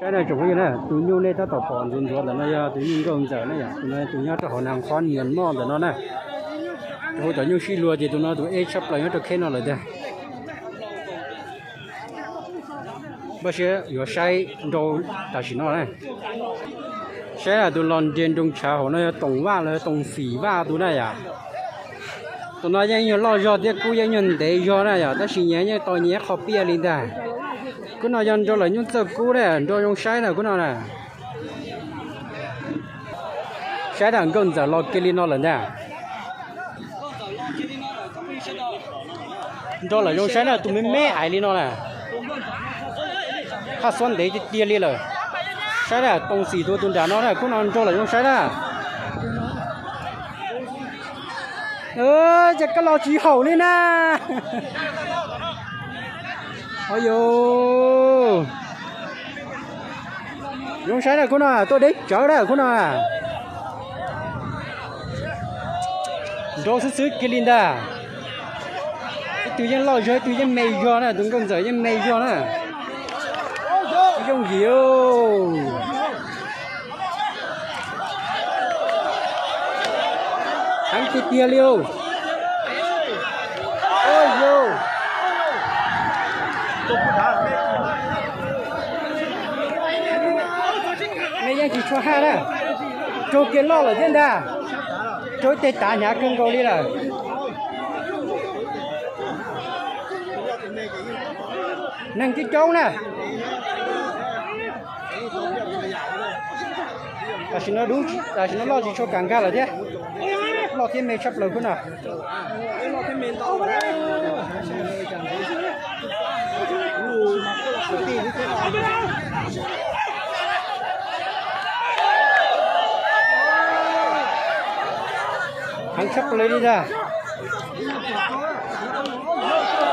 Saib na tsoom phooj ywg na, tus nyuj nej tab tom pom ntxuav ntxuav ntawm no yog tus nyuj nkauj ntxawm na yom, tus no tus nyob rau hauv Nas Khob Nias Moj ntawm no na. Rau hauv cov nyuj sib luag ces tus no tus eb tshaj plaws nyob rau kheb no lawm tiag. Npaj siab yuav saib nrau tam sim no na. Saib na tus los nres nroos tshav hauv no yog Toom Vaj los yog Toom Xim Vaj tus na yom. Tus no yeej nyuag loj zog thiab kub yeej nyuag ntev zog na yom, tab sis nyias yeej tau nyias qho piaj li ntag. Kub no yog nrau lawm nyuj txawj kub na, nrau zoo saib na kub no na. Saib na nkauj ntxawm los kiag li no lawm ntag. Nrau lawm zoo saib na, tus me me ais li no na. Haj xuab ntev tiag tiag li lawm. Saib na Toom Xim tus tus nram no na, kub no nrau lawm zoo saib na. Ces koj los tsis haum li na. Yog zoo saib na kub no, tuaj deb tsawv na kub no. Nrau xwb xwb kiag li ntag. Ib tug yeej loj zog, ib tug yeej me zog na, tus nkauj ntxawm yeej me zog na. Yooj yim. Heev tiag tiag li. Nej yeej tsis tshua haj na. Raug kiag loj lawm thiab ntag. Raug ib teg tav hnyav kawg nkaus li lawm. Neeg coob coob na. Tam sim no dub, tam sim no loj tsis tshua kam nkag lawm thiab. Loj thiab me tshaj plaws kub no. Heev tshaj plaws li ntag.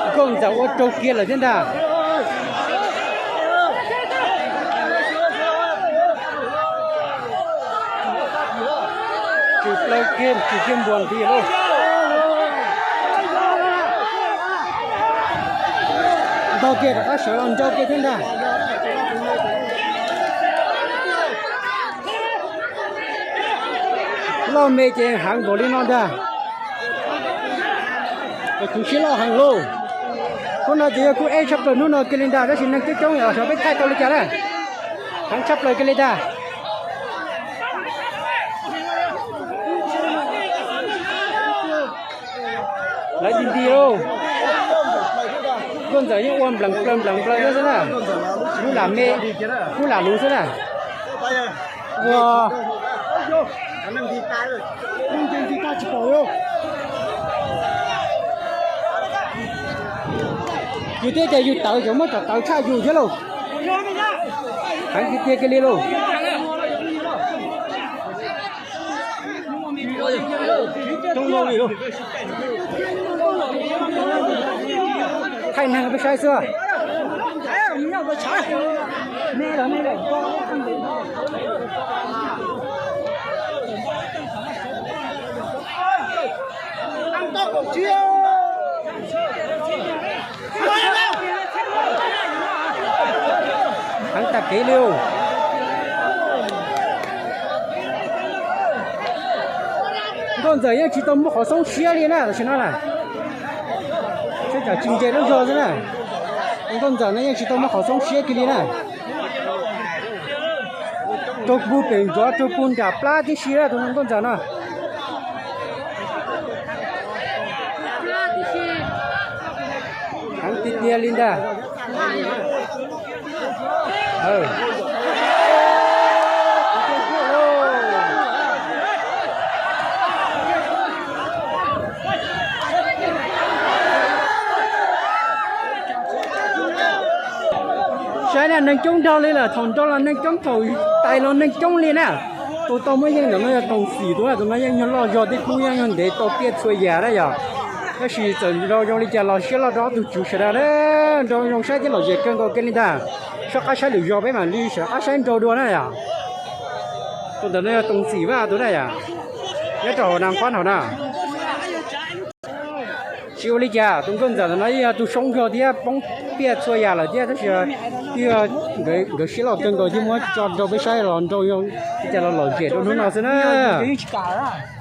Nkauj ntxawm ua raug kiag lawm thiab ntag. Tsis plaws kiag, tsis kiag npuas nti lauj. Ntog kiag rov qab sawv los nrau kiag thiab ntag. Loj me ces heev npaum li no ntag. Kuv siab loj heev lauj. Kub no ces yog kub eb tshaj plaws hnub no kiag li ntag, tab sis neeg coob coob yom, xyov peb thaij tau li cas na. Heev tshaj plaws kiag li ntag. Lawv nti nti lauj. Nkauj ntxawm yeej ua nplees plaws nplees plaws xwb na. Kub lam me, kub lam luv xwb na. Ua yus thiab ces yus tawv, cov muab cov tawv tshaj yus thiab lauj. Heev tiag tiag kiag li lauj. Thaij neeg peb saib xwb. Heev tag kev li. Nkauj ntxawm yeej tsis tau muaj qhov xoob siab li na tam sim no na. Saib tsam tsis ntse lub zog xwb na. Nkauj ntxawm no yeej tsis tau muaj qhov xoob siab kiag li na. Raug puag pem ntsuav, raug puag nram plab tib si tus nkauj ntxawm no. Heev tiag tiag li ntag. Saib na, neeg coob nrog li lawm, thaum nrog los neeg coob, thaum tais los neeg coob li na. Tus tau muab yeej ntawm no yog Toom Xim tus, tus no yeej nyuag loj zog thiab kub yeej nyuag ntev tau piaj txhua yam na yom. Tab sis txawm nrau zoo li cas los siab loj rau ob tug tswv sawv daws na. Nrau zoo saib thiab lom zem kawg nkaus kiag li ntag. Soj qab saib lwm zaus peb mam li sawv qab saib nrau dua na yom. Tus ntawm no yog Toom Xim Vaj tus na yom, nyob rau hauv Nas Khob hauv na. Tsis ua li cas, tus nkauj ntxawm ntawm no yog tus zoo nkauj thiab poob piam txhua yam lawm thiab, tab sis yog nkawd siab loj kawg nkaus thiab muab tso rau peb saib los nrau zoo li cas los lom zem rau hnub no xwb na.